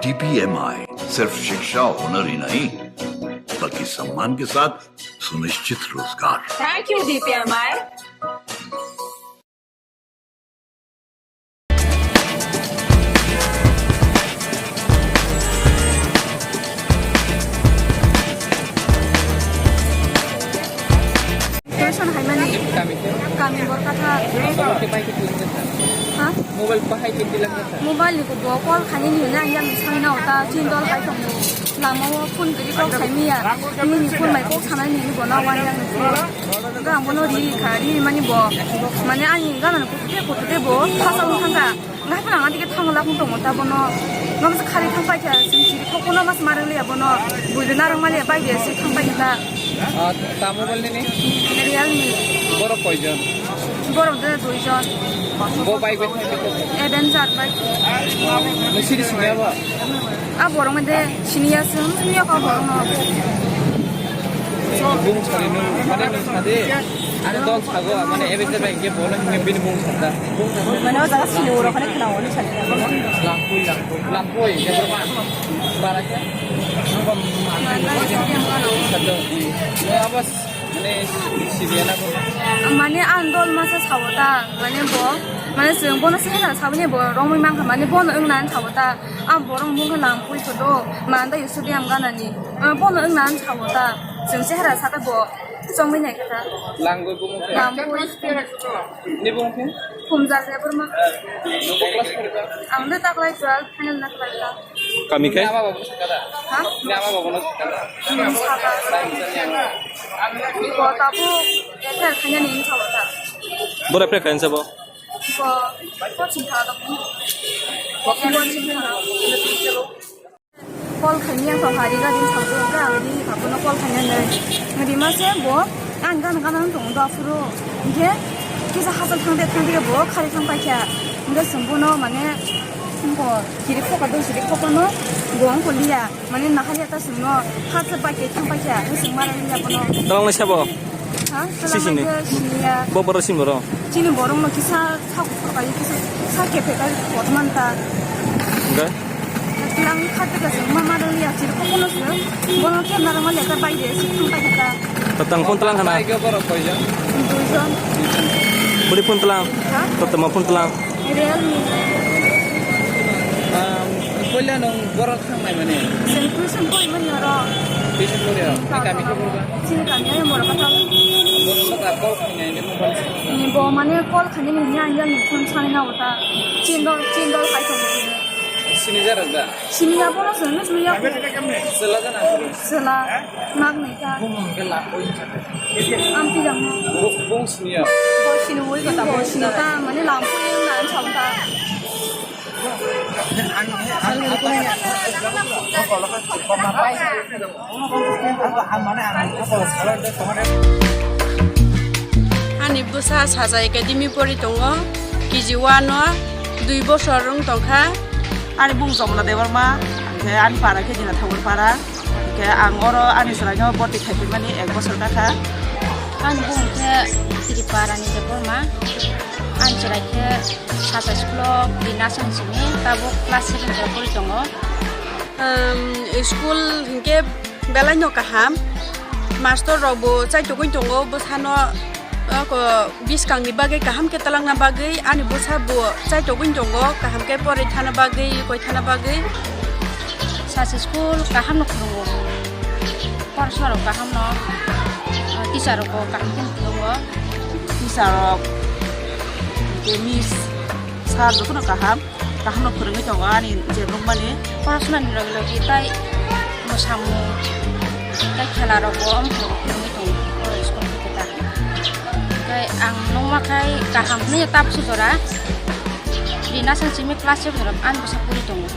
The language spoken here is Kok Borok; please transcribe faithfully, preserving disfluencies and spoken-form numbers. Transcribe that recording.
डीपीएमआई सिर्फ शिक्षा होनर ही नहीं, बल्कि सम्मान के साथ सुनिश्चित रोजगार। Thank you, DPMI. Station hai mani. Kami ke? Kami Borkatha. Mobile ke pai ke tilang jasa. Ha? Mobile bahai ke tilang jasa. Mobile ni ko bo call khani ni na yang sangna uta chindol hai tong. Lama o phone gri kok sai miya. Ni phone mai kok sanai ni bo na wan yang. Ga bono ri kha, ri mani bo. Mane ani gana no kutu te kutu te bo. Phasa ung thangka. Ngai phana ngati ke thang la phung tongo ta bono. Ngam sa khari thang pai kha, sing chiri kok kono mas mare le bono. Bui de narang male bai de se thang pai kha. Ah, ta mobile ni ni? Realme. Borok koijon? Borok de duijon. Bo bai bai thang pai kha. Avenger bai. Nung siri sini abo? A borok mande siniya sung, siniya ka borok no. Bung sari nung, mane nung sade, ani dol sago, mane ebe jebe ke bono hinge bini bung sada. Mane o jaga sini uro khane khna oni sari. Lampui, lampui, lampui, ke berma. Bara ke? Sado. Abas, mane siniya na bo. Mane ang dol masa sabo ta, mane bo, mane sung bono sini na sabo ni bo, romoi mangkha, mane bono wng na sabo ta. Ang borok mungkha lang pui photo, manda Yusuf yang gana ni. Ah, bono wng nan chao ta. Chwng chehra saka bo chongwi nai kha. Langwi bumung khe? Langwi. Ni bumung khe? Khumjar le burma. Nokok class pori ka? Ang de taklai twelve final na khlai ka. Kami khe? Ni ama babu sakada? Ha? Ni ama babu no sakada? Hmm, saka. Ko tabu, ya khaina ni chao ta. Bora pre khain sabo? Bo, bo chingkha dok. Bo chingkha. Call khaini ang tong hari ga din thang ko ga ang di ka bono call khaina nai. Ngadi ma se bo ang gan gan ang tong do afro. Ge kisa hasa thang de thang de bo khari thang pai kha. Nge sung bono mane bo kiri khoka do kiri khoka no bo ang ko liya. Mane nahaliya ta sungno, hasa bai khe thang pai kha, hwsung mara liya bono. Twlang lai sabo? Ha? Sisini? Twlang lai khe siniya. Bo borok sini borok? Chini borok no kisa sa kuphur bai kisa sa kephe kai kothman ta. Hingke? Twlang kha te ka sung ma mara liya chiri ko kono sung. Bono khe nara ma liya ta bai de sung thang pai kha ta. Tatang phone twlang khana? Bai khe borok koijon? Duijon. Bwrwi phone twlang? Ha? Tatama phone twlang? Realme. Um, puila nung borok thang nai mani? Sing tuition pori mani oro. Tuition pori oro? Ni kami khe purba? Chini kami ayo Borokatha. Borokatha call khainai ni mobile se? Ni bo mane call khainai ni yang yang ni phone sanai na uta. Chindol, chindol khai thang ni. Sini jara da? Sini ya bono sini, sini ya. Sela jana? Sela. Mak ni ta. Bung hingke la oi. Amti jang. Bo, bung sini ya? Bo sini oi kota, bo sini ta, mane lampu yang nan chau ta. Ani bwsa Saja Academy pori tongo, K G one o dui bosor wng tongkha. Ani bung Jomona Debbarma, hingke ani para khe Dina Thakur para. Hingke ang oro ani chwraino boti khaiphaimani ek bosor kakha. Ani bung khe Tripurani Debbarma. Ani chwrai khe Saja school o Dina Sansimi, tabuk class seven o pori tongo. Um, school hingke belai no kaham. Master rok bo chaitogwi tongo bwsano, ako, bwskangni bagwi kaham khe twlangna bagwi ani bwsa bo chaitogwi tongo, kaham khe porwi thana bagwi, koi thana bagwi. Sachi school kaham no phwrwngo, porosna rok kaham no, teacher rok bo kaham khe phwrwngo. Teacher rok, miss, sir jotono kaham. Kaham no phwrwngwi tongo ani je nukmani. Porosonani logi logi tai mwsamung tai khela rok bo omo phwrwngwi tongo oro school khe ta. Tai ang nukma khai kaham hwnwi tabukhe jora Dina Sansimi class seven rok ani bwsa pori tongo.